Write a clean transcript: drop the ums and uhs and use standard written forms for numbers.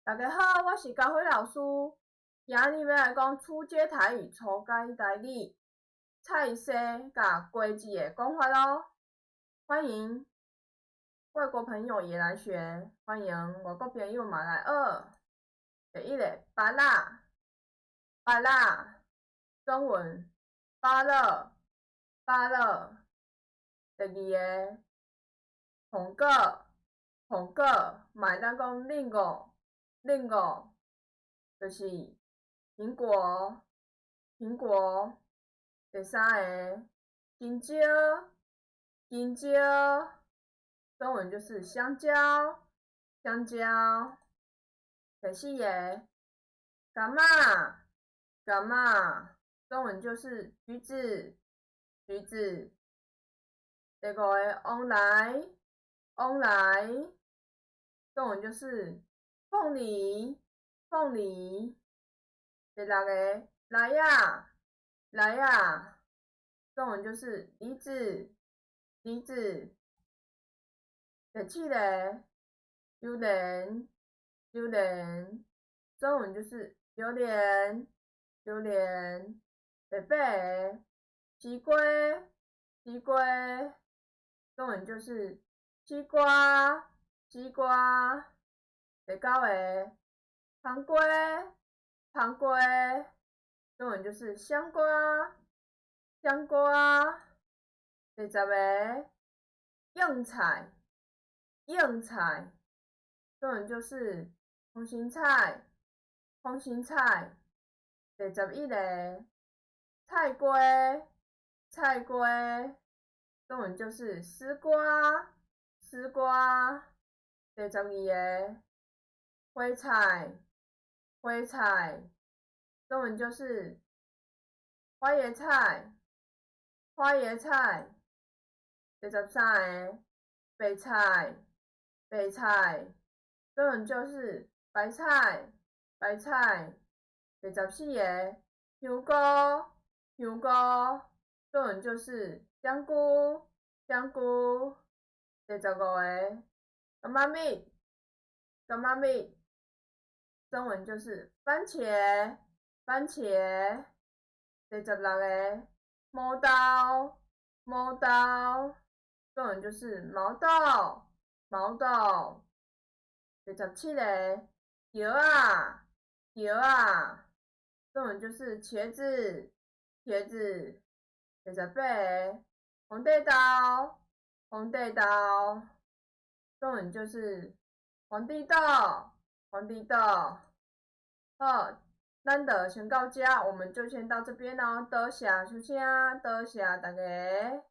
大家好，我是佳慧老師。今日欲來講初階台語、初階台語菜色佮瓜子的講法囉。歡迎外國朋友也來學，歡迎外國朋友嘛來學。第一个，芭樂，芭樂，中文芭樂，芭樂。第二个，蘋果，蘋果，嘛會當講リンゴ，リンゴ，就是蘋果，蘋果。第三个，香蕉，香蕉，中文就是香蕉，香蕉。第四个，柑仔，柑仔，中文就是橘子，橘子。第五个，旺來，旺來，中文就是鳳梨，鳳梨。第六个，梨仔，梨仔，中文就是梨子，梨子。第七个，榴蓮，榴蓮，中文就是榴蓮，榴蓮。第八个，西瓜，西瓜，中文就是西瓜，西瓜。第九个，香瓜，香瓜，中文就是香瓜，香瓜。第十个，莴菜，莴菜，中文就是空心菜，空心菜。第十一个，菜瓜，菜瓜，中文就是絲瓜，絲瓜。第十二个，花菜，花菜，中文就是花椰菜，花椰菜。第十三个，白菜，白菜，中文就是白菜，白菜。第十四个，香菇，香菇，中文就是香菇，香菇。第十五个，柑仔蜜，柑仔蜜，中文就是番茄，番茄。第十六个，毛豆，毛豆，中文就是毛豆，毛豆。第十七个，蕎仔，蕎仔，中文就是茄子，茄子。第十八个，皇帝豆，皇帝豆，中文就是皇帝豆，皇帝豆。好，咱就先到遮，我們就先到這邊囉。多謝收聽，多謝大家。